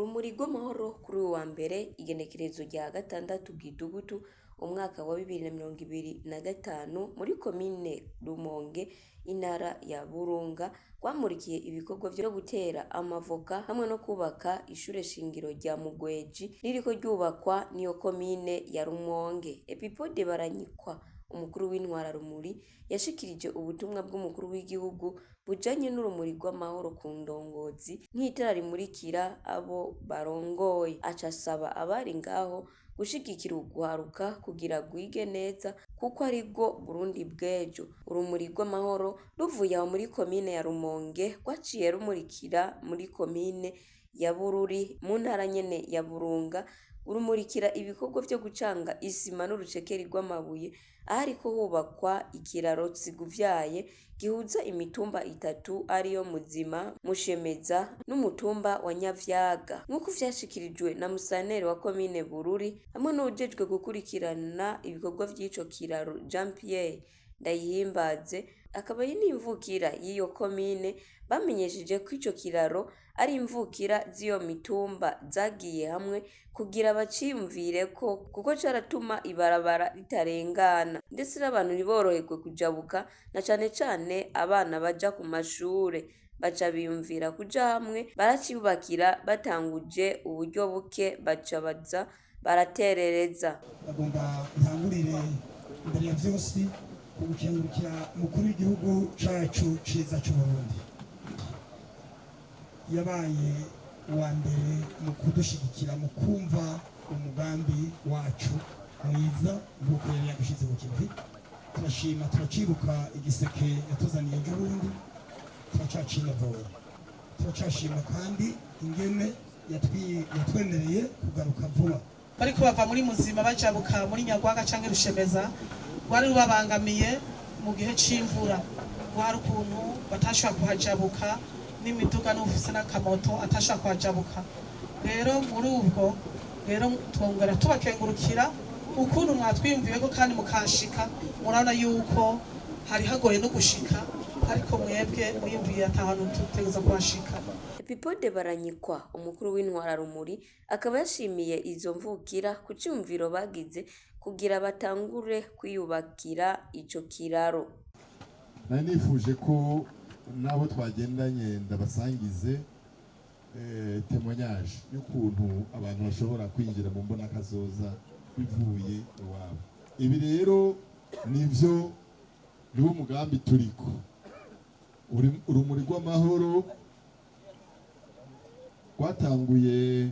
Urumuri rw'amahoro kuri uyu wa mbere igenekerezo rya 6 Gitugutu umwaka wa 2025 muri komine Rumonge, intara ya Burunga, rwamurikiye ibikorwa vyo gutera amavoka hamwe no kubaka ishure shingiro rya Mugweji ririko ryubakwa n'iyo komine ya Rumonge. Epipode Baranyikwa, umukuru w'intwararumuri, yashikirije ubutumwa bw'umukuru w'igihugu bujanye n'urumuri rw'amahoro ku ndongozi nk'itara rimurikira abo barongoye. Aca asaba abari ngaho gushigikira urwaruka kugira rwige neza kuko arirwo Burundi bw'ejo. Urumuri rw'amahoro ruvuye aho muri komine ya Rumonge rwaciye rumurikira muri komine ya Bururi mu ntara nyene ya Burunga, rumurikira ibikorwa vyo gucanga isima n'urucekeri rw'amabuye ahariko hubakwa ikiraro Tsiguvyaye gihuza imitumba itatu ariyo Muzima, Mushemeza n'umutumba wa Nyavyaga, nk'uko vyashikirijwe na musitanteri wa komine Bururi hamwe n'uwujejwe gukurikirana ibikorwa vy'ico kiraro Jean Pierre Ndayihimbaze, akaba ari n'imvukira y'iyo komine. Bamenyesheje ko ico kiraro ari imvukira z'iyo mitumba zagiye hamwe kugira baciyumvireko, kuko caratuma ibarabara ritarengana ndetse n'abantu ntiboroherwe kujabuka, na cane cane abana baja ku mashure. Baca biyumvira kuja hamwe baraciyubakira, batanguje uburyo buke baca baza baraterereza. Bagomba ntangurire imbere ya vyose kugukengurukira umukuru w'igihugu cacu ciza c'Uburundi, yabaye uwa mbere mu kudushigikira, mu kumva umugambi wacu mwiza nk'uko yari yadushize mu kivi. Turashima, turacibuka igiseke yatuzaniye ejo bundi, turacacinavura. Turacashima kandi ingene yatwemereye kugaruka vuba. Bariko bava muri Muzima bajabuka muri Nyagwaga canke Rushemeza, rwari rubabangamiye mu gihe c'imvura. Rwari ukuntu batashobora kuhajabuka n'imiduga, n'ufise n'akamoto atashobora kuhajabuka. Rero muri ubwo rero twongera tubakengurukira ukuntu mwatwiyumviyeko kandi mukashika. Murabona yuko hari hagoye no gushika, ariko mwebwe mwiyumviye ata hantu tutegereza kuhashika. Epipode Baranyikwa, umukuru w'intwararumuri, akaba yashimiye izo mvukira ku ciyumviro bagize kugira batangure kwiyubakira ico kiraro. Nari nifuje ko n'abo twagendanye ndabasangize témoignage y'ukuntu abantu bashobora kwinjira mu mbonakazoza bivuye iwabo. Ibi rero nivyo, niwo mugambi turiko. Urumuri rw'amahoro rwatanguye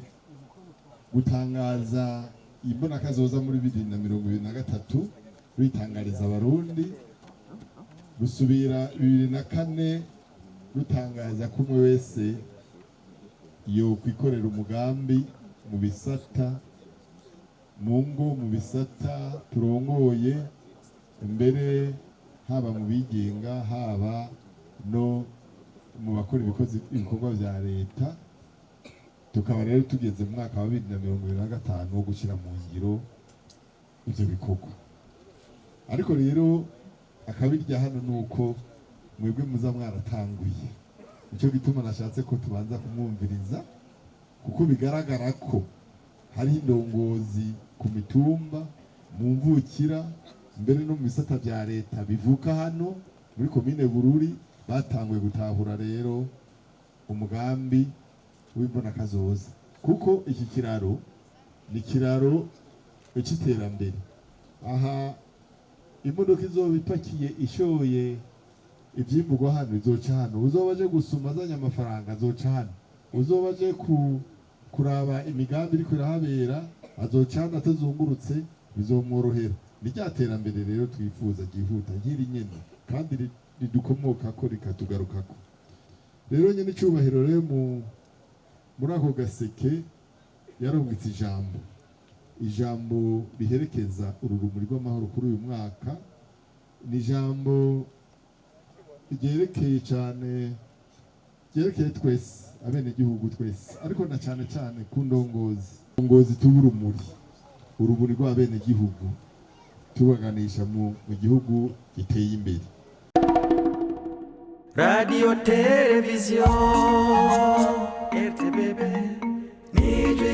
gutangaza imbonakazoza muri 2023, ruyitangariza Abarundi, rusubira 2004 rutangaza ko umwe wese yokwikorera umugambi mu bisata, mu ngo, mu bisata turongoye, mbere haba mu bigenga, haba no mu bakora ibikorwa vya leta. Tukaba rero tugeze mu mwaka wa 2025 wo gushyira mu ngiro ivyo bikorwa. Ariko rero akabirya hano ni uko mwebwe muza mwaratanguye. Nicyo gituma nashatse ko tubanza kumwumviriza, kuko bigaragara ko hari indongozi ku mitumba, mu mvukira, mbere no mu bisata vya leta bivuka hano muri komine Bururi, batanguye gutahura rero umugambi w'imbonakazoza, kuko iki kiraro ni ikiraro c'iterambere. Aha imodoka izoba ipakiye ishoye ivyimburwa hano izoca hano, uzoba aje gusuma azanye amafaranga azoca hano, uzoba aje kuraba imigambi iriko irahabera azoca hano atazungurutse, bizomworohera. Ni rya terambere rero twifuza ryihuta nk'iri nyene kandi ridukomokako, rikatugarukako. Rero nyene icubahiro rero muri ako gaseke yarungitse ijambo riherekeza uru rumuri rw'amahoro kuri uyu mwaka. Ni ijambo ryerekeye cyane, ryerekeye twese abenegihugu twese, ariko na cyane cyane ku ndongozi. Ndongozi, tuba urumuri rw'abenegihugu, tubaganisha mu gihugu giteye imbere. Radio Television RTBB.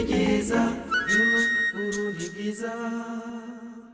Ryiza ry'Uburundi bwiza.